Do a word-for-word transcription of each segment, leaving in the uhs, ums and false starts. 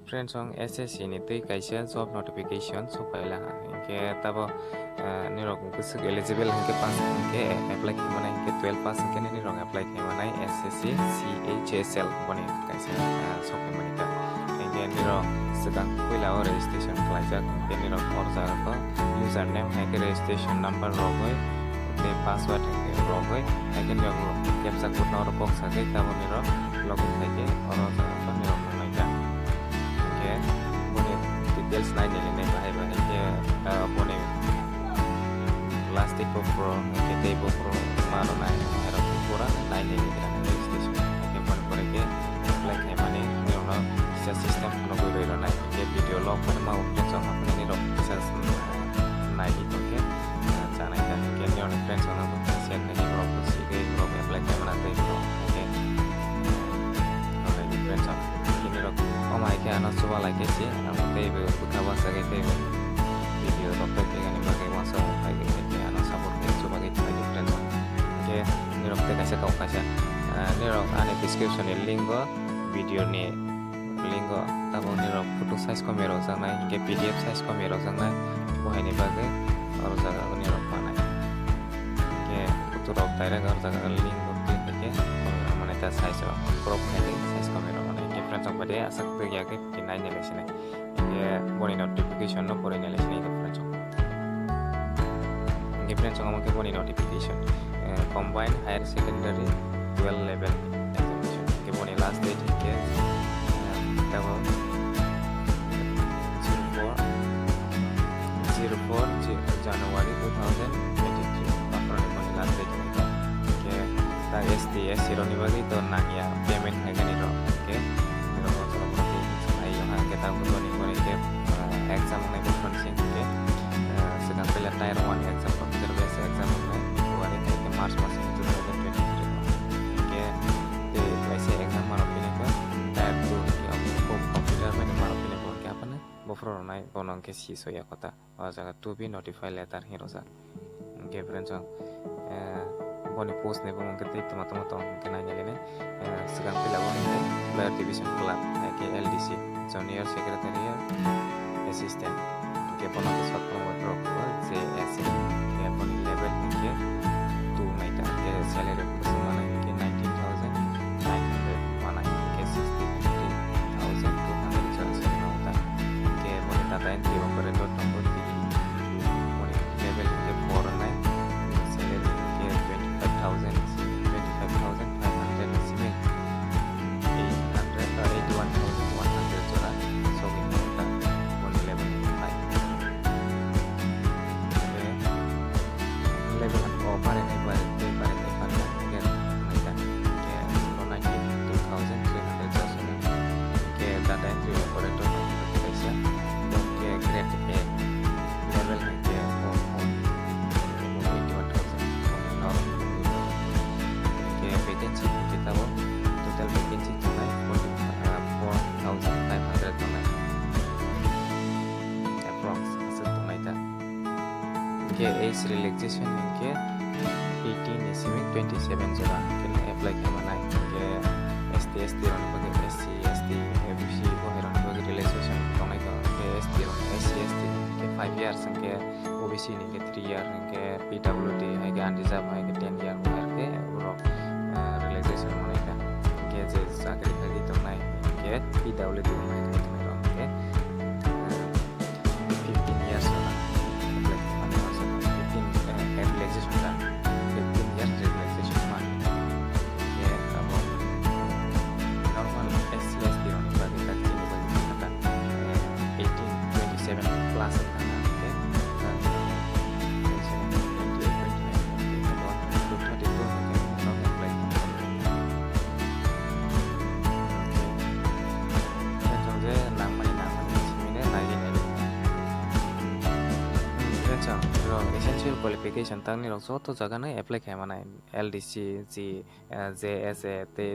Friends, ang S S C ni twi kaisa job notification sokphaila ha. Hinkhe tabo, eh, nirok bwswk eligible hinkhe pass hinkhe apply khaimani hinkhe twelve pass hinkhe nirok apply khaimanai S S C C H S L boni kaisa, eh, sokphaimani ta. Hinkhe nirok swkang puila o registration khlaijak hinkhe nirok or jaga o username hinkhe registration number rogwi tei password hinkhe rogwi hinkhe nirok captcha code no oro kok sagwi tabo nirok login khaikhe oro jaga o nirok nuknai ta. Hinkhe boni details nainai nai bahai bahai khe, ah, boni last date bo phuru hinkhe tei bo phuru ma rwnai, airok pura nainai nai registration hinkhe boni pore khe apply khaimani nirokno kisa system nugwi rwi rwnai hinkhe video log phano ma uphre chwng haphre nirok kisa, mm, naidi tongkhe, ah, chanai ta hinkhe nirokni friends rokno share khaidi borok bo sigwi borok apply khaimana tei borok hinkhe, ah, nokni friends rok. Kini rok omo hai khe ano chuba lai khe se, ang tei bo bwkha bachagwi tei bo video rok tei phegani bagwi uansuk phai khe ano support khe chuba khe phai khe friends rok. Hinkhe nirok tei kaisa kok kaisa, ah, nirok ani description ni link o video ni link o tabuk nirok photo size komwi rwjaknai hinkhe P D F size komwi rwjaknai bo haini bagwi oro jaga o nirok manai. Hinkhe photo rok direct oro jaga o link o click khaikhe komwi rwmani ta size rok crop khaikhe size komwi rwmani. Hinkhe friends rok bai de aswk twi ya khe tini nainai lai sinai. Hinkhe boni notification no porinai lai sinai hinkhe friends rok. Hinkhe friends rok omo khe boni notification, eh, Combined Higher Secondary twelve level examination. Hinkhe boni last date hinkhe, eh, tabo zero four, zero four January two thousand twenty-three. Aphuru ni boni last date hinkhe, hinkhe ta S T, S C rokni bagwi to nangya payment khaikani rok. Hinkhe nirok o jaga borok tei hai o hinkhe ta boni boni hinkhe, ah, exam wngnai bwskango se hinkhe, ah, swkang puila tier one exam, computer based exam wngnai February hinkhe March mas two thousand twenty-three. Hinkhe tei kaisa exam mano phini khe tier two hinkhe computer bai mano phini bo hinkhe aphano buphuru rwnai bono hinkhe si soya kota. O jaga to be notified letter hinwi rwjak. Hinkhe friends rok, eh, boni post ni bumung khe tei tongma tongma tong hinkhe nainai lainai. Eh, swkang puila bo hinkhe Player Division Clerk, hai khe L D C, Junior Secretarial Assistant. Hinkhe bono bwswk kwbangma borok J S A. Hinkhe boni level hinkhe two nai ta. Hinkhe salary bo kwchwng mano hinkhe nineteen thousand nine hundred mano hinkhe sixty-three thousand two hundred jora salary mano ta. Hinkhe boni data entry operator tongo tini. Boni level hinkhe four wngnai, salary hinkhe twenty-five thousand, twenty-five thousand five hundred ni simi eight hundred, uh, eighty-one thousand one hundred jora sogwi tongo ta boni level hinkhe five. Hinkhe level o barinai barinai barinai barinai hinkhe tongnai ta hinkhe ninety-two thousand three hundred jora sogwi hinkhe data entry operator kaisa hinkhe grade A. Level hinkhe four, four, eighty-one thousand, norok hinkhe vacancy hinkhe tabuk total vacancy tongnai forty, uh, four thousand five hundred tongnai, approx aswk tongnai ta. Hinkhe age relaxation hinkhe eighteen ni simi twenty-seven jora hinkhe apply khe manai. Hinkhe S T, S T rokni bagwi, S C, S T, O B C bo hai rokni bagwi relaxation tongnai kho. Hinkhe S T rok, S C, S T hinkhe five years hinkhe, O B C ni hinkhe three year, hinkhe P W D hai khe unreserved hai khe ten year bo hai khe borok, ah, relaxation manai kha. Hinkhe je chakri khagwi tongnai hinkhe P W D bo hai khe tongnai rok hinkhe, ah, fifteen years wngkha. Fifteen, eh, relaxation ta. Fifteen years relaxation man. Hinkhe abo normal S C, S T rokni bagwi tak chini bagwi wngkha ta, eh, eighteen, twenty-seven plus wngkha na hinkhe, eh, twenty-seven, twenty-eight, twenty-nine, twenty-eight, twenty-one, twenty-two, twenty-two hinkhe norok apply khainai. Hinkhe chwng je nangmani nangmani simi le naiwi naiwi. Hinkhe chwng rok essential qualification tangni rok joto jaga no apply khai manai. L D C, G, eh, J S A tei,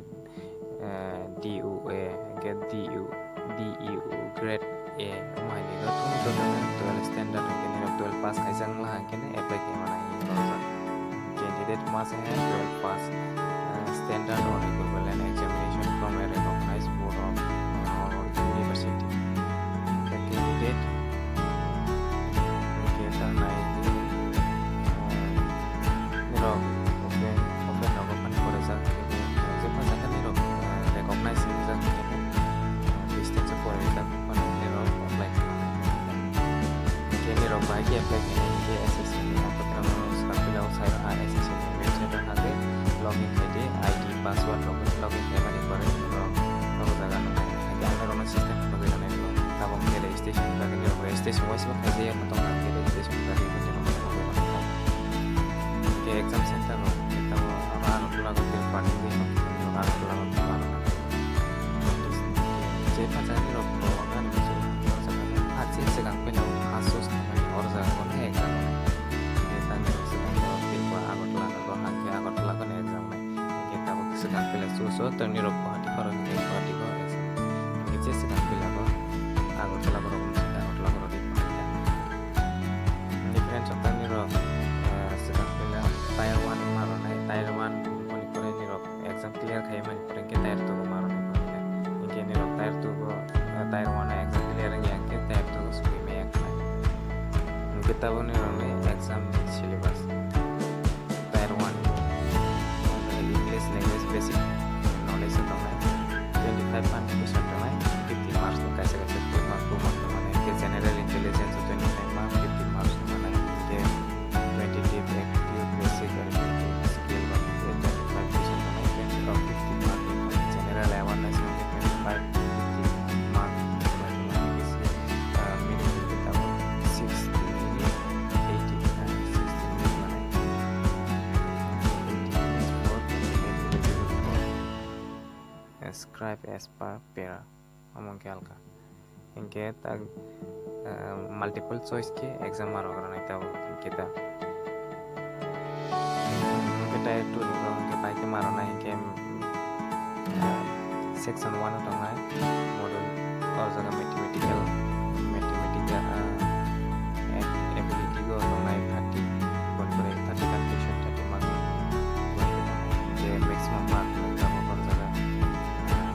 eh, D U A, hinkhe D U, D U grade A, omo hai ni joto, joto no twelve standard hinkhe nirok twelve pass khaijak wngla hinkhe no apply khe mano hinwi rojak. Candidate must have twelve pass, eh, standard or equivalent examination from a recognized board of, eh, or university. Bahai khe apply khainai hinkhe S S C ni ang kwthwrang no swkang pila o side o ha S S C ni website o hake login khaidi, I D password rok login khaimani pore norok o jaga nuknai. Hinkhe ang norokno system phunugwi rwnai ulo. Tabok khe registration ni bagwi norok registration waisa khaijak ya tongna hinkhe registration ni bagwi norok phunugwi rwnai. Hinkhe exam center rok hinkhe tabok aro Agartala o Tirupati wi norok Agartala o thangma rwnai. Je pha jani rok bo wngkha ni muchung o jaga no. A je swkang phela o first choice khaimani oro jaga o no exam rwnai. Hinkhe tang rok swkang o Tripura Agartala no rohor khe Agartala o no exam nai. Hinkhe tabok swkang phela choice o tang ni rok Guwahati pharo hinkhe Guwahati o exam. Hinkhe je swkang phela o Agartala borok wngkha Agartala borok ri phaikha. Difference of tang ni rok, eh, swkang phela tier one ma rwnai, tier one boni pore ni rok exam clear khai mani pore hinkhe tier two o ma rwnai. Hinkhe ni rok tier two o, eh, tier one o exam clear wngya hinkhe tier two o sogwi maya khlai. Hinkhe tabok ni rok ni exam syllabus. Tier one, English language basic knowledge o tongnai, twenty five mark question tongnai, fifty marks ni kaisa kaisa two mark, two mark ni manai, hinkhe general intelligence o twenty five mark, fifty marks ni manai, hinkhe twenty deep aptitude, basic arithmetic skill ba hinkhe twenty five question tongnai, twenty of fifty mark ni general awareness hinkhe twenty five, fifty mark ni manai, hinkhe, ah, meaning hinkhe tabok sixty, eighty, ah, sixty ni manai. Scribe as per para. Omo hwnkhe alka. Hinkhe tak, ah, multiple choice khe exam ma rok rwnai tabok hinkhe ta. Hinkhe tier two ni borok hinkhe bai khe ma rwnai hinkhe, ah, section one o tongnai module o jaga mathematical, mathematical, ah, ability o tongnai thirty, boni pore thirty calculation, thirty mark, boni pore je maximum mark tabok o jaga, ah,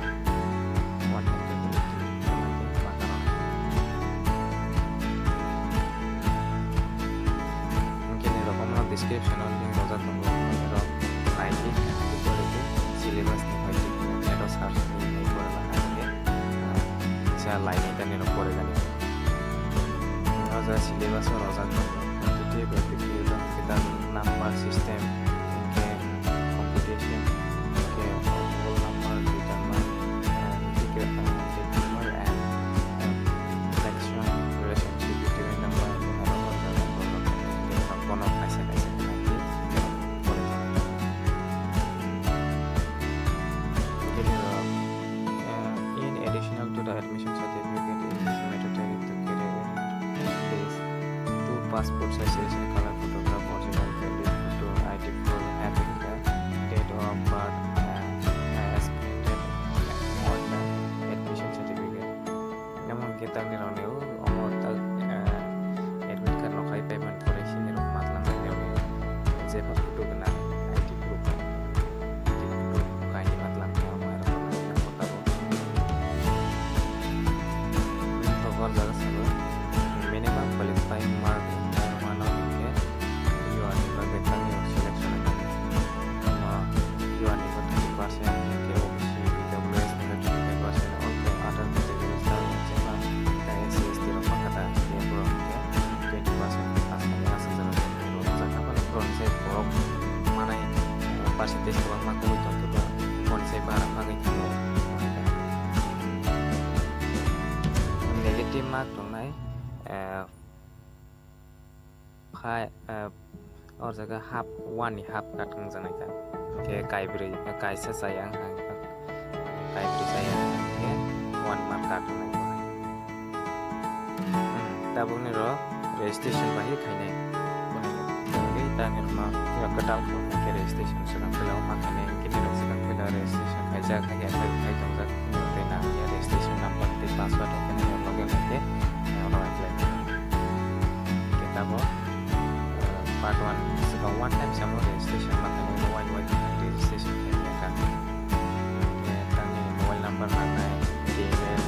one hundred eighty mark rok. Hinkhe ni rok omo description o link rojak tongo, omo ni rok nai di, pore di, syllabus ni bai di, neto search khlai di, pore la hai di, ah, kisa lai nai ta ni rok pore gani. O jaga syllabus o rojak tongo, quantitative aptitude, number system, hinkhe computation, hinkhe whole number determine, uh, integer, uh, decimal and, uh, fraction, relationship between number, bono kaisa kaisa khe nai di, pore tongo. Bini rok, uh, in additional to the admission certificate, it is mandatory to carry in this two passport size selection color photograph, original valid photo I D proof having the date of birth and as printed on the admission certificate. Namo hwnkhe tamni rokni o omo tak, eh, admit card rok khai paiman pore sini rok matlang nai nai jepha photo gwnang I D proof, I D proof kaini matlang nai omo hai rok nai nang kota bo. Nokbar jaga sabo minimum qualifying mark nai mano hwnkhe U R ni bagwi tamni rok selection wngkha. Omo U R ni bo thirty percent, hinkhe O B C, E W S ni bo twenty five percent, also other categories, tamo jeba S C, S T rok mankha da, hinkhe borok hinkhe twenty percent aswk aswk jora rwjak, haphano borokni sai borok manai, eh, percentage kwbangma kubui tongkhe bo boni sai bara bagwi thango. Negative mark tongnai, eh, Phai, eh, o jaga half, one ni half cut wngjaknai kha. Hinkhe kaibrwi, eh, kaisa chaya wngkha, kaibrwi chaya wngkha, hinkhe one mark cut wngnai. Hmm, tabukni rok registration bai khainai. Boni bagwi tangni rokno kwtal khe registration swkang phila o ma khainai, hinkhe nini rok swkang phila registration khaijak, hinkhe apply khai tongjak, tei nang ya registration number tei password rok khe nini rok login hai khe, eh, oro apply khainai. Hinkhe tabok, eh, part one, swkang one time samo registration ma khainai, wai wai registration khainai kha. Hinkhe tamni mobile number nangnai, hinkhe email,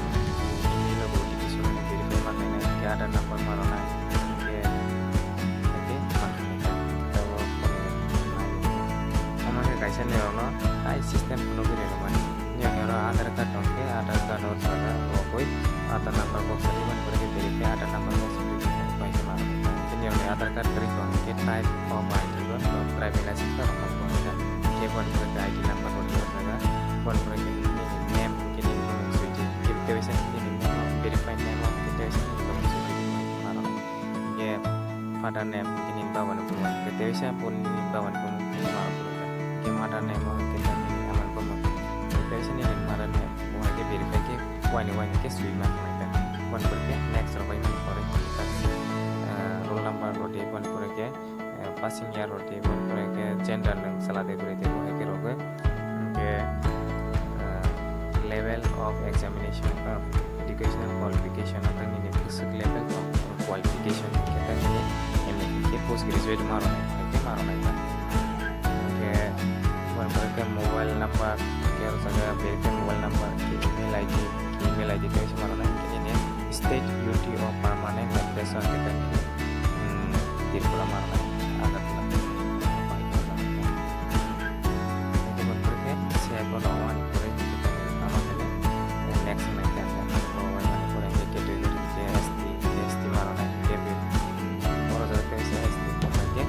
email o O T P somono verify ma khainai, hinkhe Aadhaar number ma rwnai, hinkhe, hinkhe ma khainai kha. Tabok, omo khe kaisa nirokno tai system phunugwi rwmani. Nini oro Aadhaar card tongkhe, Aadhaar card o jaga rwgwi Aadhaar number box o rwmani, pore khe verify Aadhaar number box o rwmani, pai khe ma rwmani. Aadhaar card kwrwi kho, hwnkhe type of I D bo, driving license no rwkha kho, hwnkhe boni pore khe I D number rwdi o jaga, boni pore khe nini name, hwnkhe nini bumung swi di, hwnkhe teisa nini name o, verified name o, hwnkhe teisa nini bumung swi di, ma rwkha. Hwnkhe father name, hwnkhe nini baba ni bumung, hwnkhe teisa bo nini baba ni bumung, hwnkhe ma rwkha. Hwnkhe mother name o, hwnkhe nini ama ni bumung, hwnkhe teisa nini mother name, bo hai khe verify khe waini waini khe swi ma khnai kha. Boni pore khe next rok bai mani pore khe, ah, roll number rwdi, boni pore khe, ah, passing year rwdi, boni pore khe gender nwng chwla de bwrwi de bo hai khe rwgwi. Hwnkhe, ah, level of examination, ah, educational qualification, atang nini bwswk level of qualification, hwnkhe tang nini M A hwnkhe post graduate ma rwnai, hai khe ma rwnai kha. Hwnkhe boni pore khe mobile number, hwnkhe o jaga verify mobile number, email I D, email I D tei se ma rwnai, hwnkhe nini state, U T o permanent address o hwnkhe tei nini, hmm, Tripura ma rwnai, Agartala. Hwnkhe boni pore khe save o rw ani pore hwnkhe tei nini tamo hwnwi next hwnwi tei hwnwi rw ani pore hwnkhe category hwnkhe S T, S T ma rwnai hwnkhe oro jaga tei se S T hwnkhe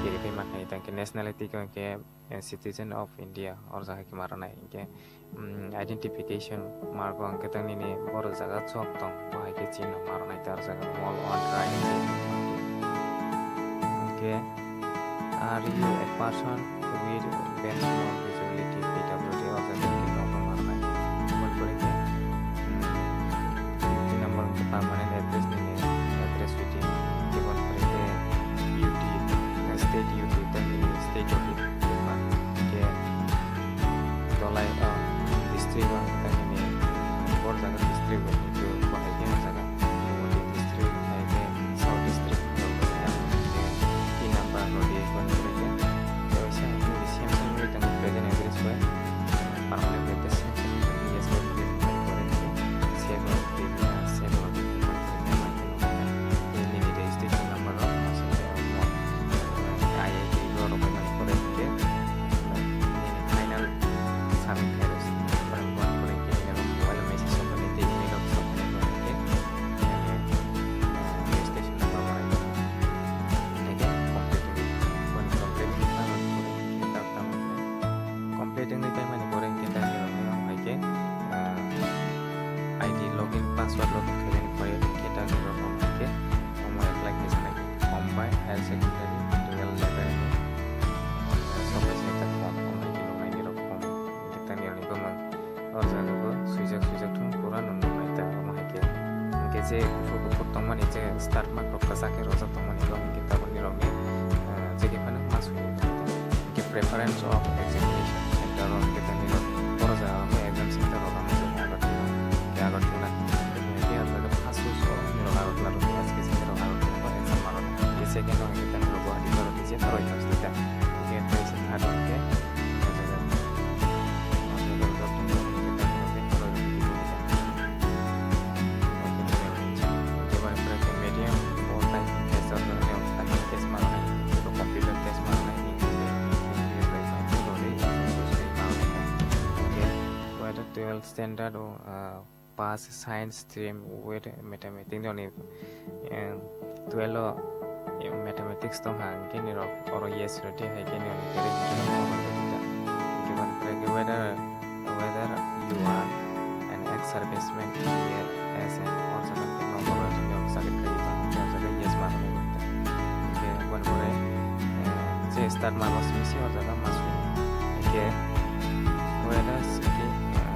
verify ma khnai tei hwnkhe nationality hwnkhe a citizen of India, oro jaga khe ma rwnai hwnkhe, mm, identification mark o hwnkhe tang nini borok jaga chwk tong, bo hai khe chini ma rwnai ta, oro jaga mol on right. Hwnkhe, are you a person with bad small visibility, P W D, oro jaga khe no ma rwnai. Boni pore khe, mm, fifty number hwnkhe permanent address nini address within, hwnkhe boni pore khe U T, state U T, tang nini state of Tripura, hwnkhe tolai, ah, district o hwnkhe tang nini bor jaga district o hwnkhe bo hai khe o jaga Gumoti district, hai khe South district, hwnkhe tin number rwdi, boni pore khe tei waisa nini same same wngwi tongo present address bai. Permanent address same same wngwi tongo, yes, yes, yes, yes, yes, yes, yes, yes, yes, yes, yes, yes, yes, nini registration number rok masing khe omo, eh, I I T borok bai mani pore hwnkhe, eh, nini final submit khai rw se. Borok mani pore hwnkhe nini mobile message sok mani tei email rok sok mani pore hwnkhe, eh, eh, registration number rok hwnkhe complete wngwi, boni complete wngwi tamo pore hwnkhe tamo khe complete wngwi paimani pore hwnkhe tamo hai khe, eh, I D login, password login khaimani pore hwnkhe tamo rok hwnkhe omo apply khe sanai. Combined Higher Secondary twelve level ni, eh, software center form wngkha khe nuknai nirok form hwnkhe tang nirokni bumung o jaga bo swijak swijak thung pura no nuknai ta omo hai khe. Hwnkhe je kuphur kuphur tongmani je start mark rok kwchak khe rojak tongmani bo hwnkhe tabuk nirokni, eh, je khe phano ma swijak nuknai ta. Hwnkhe preference of examination center rok hwnkhe tang nirok oro jaga rok exam center rok ang Agartala, hwnkhe Agartala. Hwnkhe aro jaga first choice o nirok Agartala rok, S K C nirok Agartala o exam ma rwnai. Hwnkhe second o hwnkhe tang nirok Guwahati rok, je aro exam center. Hwnkhe third o hwnkhe o jaga, o jaga rok tong hwnkhe tang nirok je aro exam center. Hwnkhe medium o typing test o jaga nirok typing test ma rwnai, computer test ma rwnai, English bai, English bai, English bai ma rwnai. Hwnkhe Whether twelve standard o, ah, pass science stream with mathematics noni, eh, twelve o, eh, mathematics tong ha, hwnkhe nirok oro yes rwdi, hai khe nirok kwrwi hwnkhe nirok omo rwdi ta. Hwnkhe boni pore khe whether, whether you are an ex-serviceman, T A S N, or something, no, no, no, no, sakit kari tong, hwnkhe o jaga yes ma rwdi ta. Hwnkhe boni pore, eh, je start ma bos misi o jaga ma swi. Hwnkhe whether siki, eh,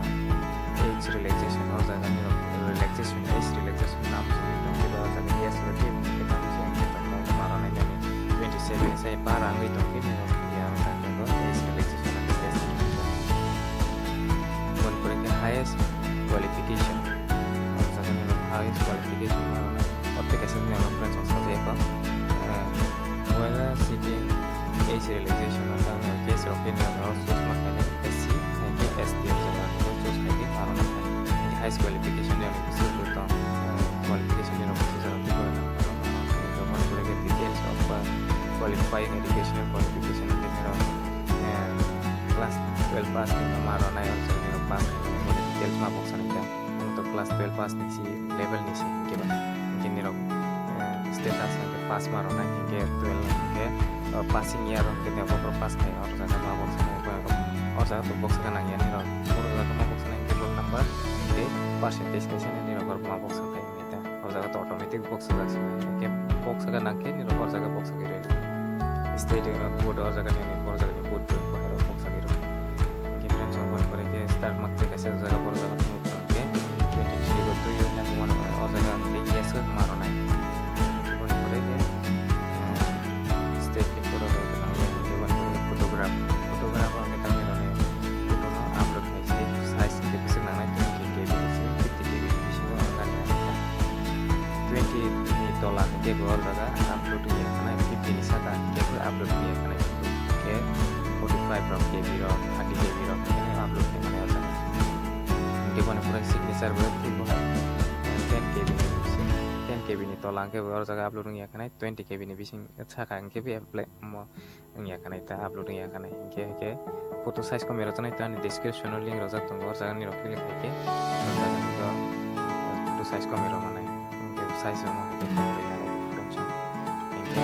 age relaxation o jaga nirok relaxation, age relaxation nam swi tong khe o jaga yes rwdi, hwnkhe tamo se hwnkhe tamo ma rwnai nani twenty seven se par wngwi tong khe nirok ya o jaga age relaxation age test. Boni pore khe highest qualification, o jaga nirok highest qualification ma rwnai. O application ni reference o sajagwi kho, eh, whether seeking age relaxation o tamo case rok ni aro choose ma khainai S C, hai khe S T o jaga rok choose khai khe aro ma khainai. Highest qualification ni rok bisi tong, eh, qualification ni rok bisi jaga tei borok rok tong. Boni pore khe details of, eh, qualifying educational qualification ni rok, eh, class twelve pass ni ma rwnai o jaga ni rok pass khai mani details ma boksa ni khe. Ang to class twelve pass ni si level ni si hwnkhe ba. Hwnkhe nirok, eh, Status hwnkhe pass ma rwnai, hwnkhe twelve hwnkhe, uh, passing year hwnkhe tei bokhorok pass khai, o jaga ma box sanai, o jaga to box sanai ya nirok, o jaga ma box sanai hwnkhe roll number tei percentage kaisa nai nirok ma box sanai. O jaga to automatic box sajak se, hwnkhe box sakha nangkhe nirok o jaga box sagwi rwi. State, uh, code o jaga ni, o jaga ni code bo hai rok box sagwi rwi. Hwnkhe friends, o boni pore khe start mark tei kaisa jaga, o jaga phunuk rok khe twenty three bo twi o, hwnkhe o jaga hwnkhe yes o ma rwnai. Boni pore khe, uh, state ni pore khe photograph, photograph o hwnkhe tamni rwnai photo no upload khai se size hwnkhe bwswk nangnai twenty K B ni simi fifty K B ni bisingo wngkha. Twenty ni tola hwnkhe bo o jaga upload wngya khanai, fifty ni saka hwnkhe bo upload wngya khanai, hwnkhe forty five rok K B rok, thirty K B rok hwnkhe upload khe mani o jaga. Hwnkhe boni pore signature bo tei bo hai ten K B ni, ten K B ni tola hwnkhe bo o jaga upload wngya khanai, twenty K B ni bising saka hwnkhe bo apply mo wngya khanai ta, upload wngya khanai. Hwnkhe, hwnkhe photo size komai rok tongnai ta, ani description o link rojak tongo, o jaga nirok click khai khe o jaga nirok photo size komai rok manai. Hwnkhe size rok no hwnkhe khe rwi nai friends. Hwnkhe,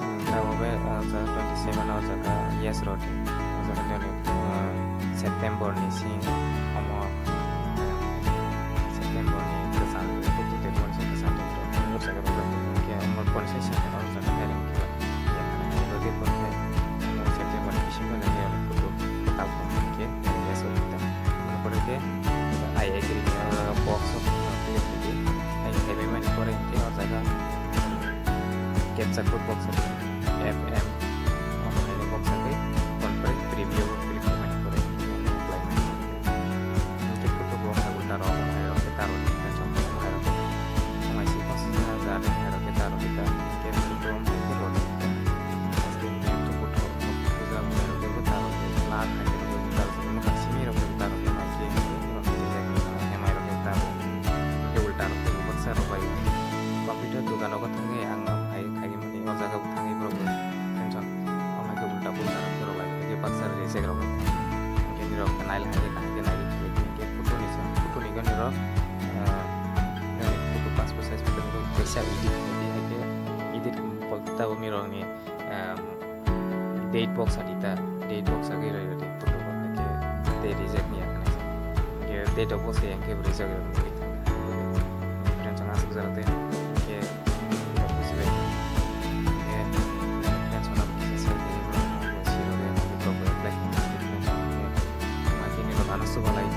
um, tabuk be, uh, o jaga twenty seven o jaga yes rw di. O jaga nini, uh, September ni sing omo, uh, September ni kwchang, buktui tei boni se kwchang tong tong, o jaga rw di. Hwnkhe omo boni se second o jaga hiring khe. Rw di, boni se, uh, September ni bisingo nini photo tabuk hwnkhe yes rw di ta. Boni pore khe I agree, uh, box o click rw di. Ai, khaimani pore hwnkhe o jaga captcha code box o F M o hai box o khe, boni pore preview o click khaimani pore apply. Hwnkhe photo bo hai ulta rok, hai rok khe ta rw di, hai rok khe ta rw di. Mai si paanch hajar hai rok khe ta rw di ta. Hwnkhe photo o hai khe rw di ta. Paste ni photo, photo puja hai rok khe ta rw di. Lar hai khe rw di ta rw di. Mwkhang simi rok khe ta rw di. Mai khe rw di. Mai rok khe ta rw di. Hwnkhe ulta rok khe baksa rw bai. Computer dogan o thangwi ang khai, khai mani o jaga o thangwi borok bo tension. Omo khe ulta pulta rok khe rw bai. Hwnkhe baksa reject rw bai. Hwnkhe nirok khe nai lai, nai khe nai khe nai khe photo ni, photo ni gwnwi rok, ah, nini photo passport size photo ni kaisa edit khai di, hai khe edit bolte tabuk nirok ni, ah, date box adi ta, date box agwi roi roi photo bo hai khe tei reject ni yakhnai. Hwnkhe date of box yang khe reject rok ni. Friends, ang aswk jora tei hwnkhe Friends, no kisa selfie rok no siro de, no kisa apply khe, friends, no khe. Makhe nini rok ano subalai.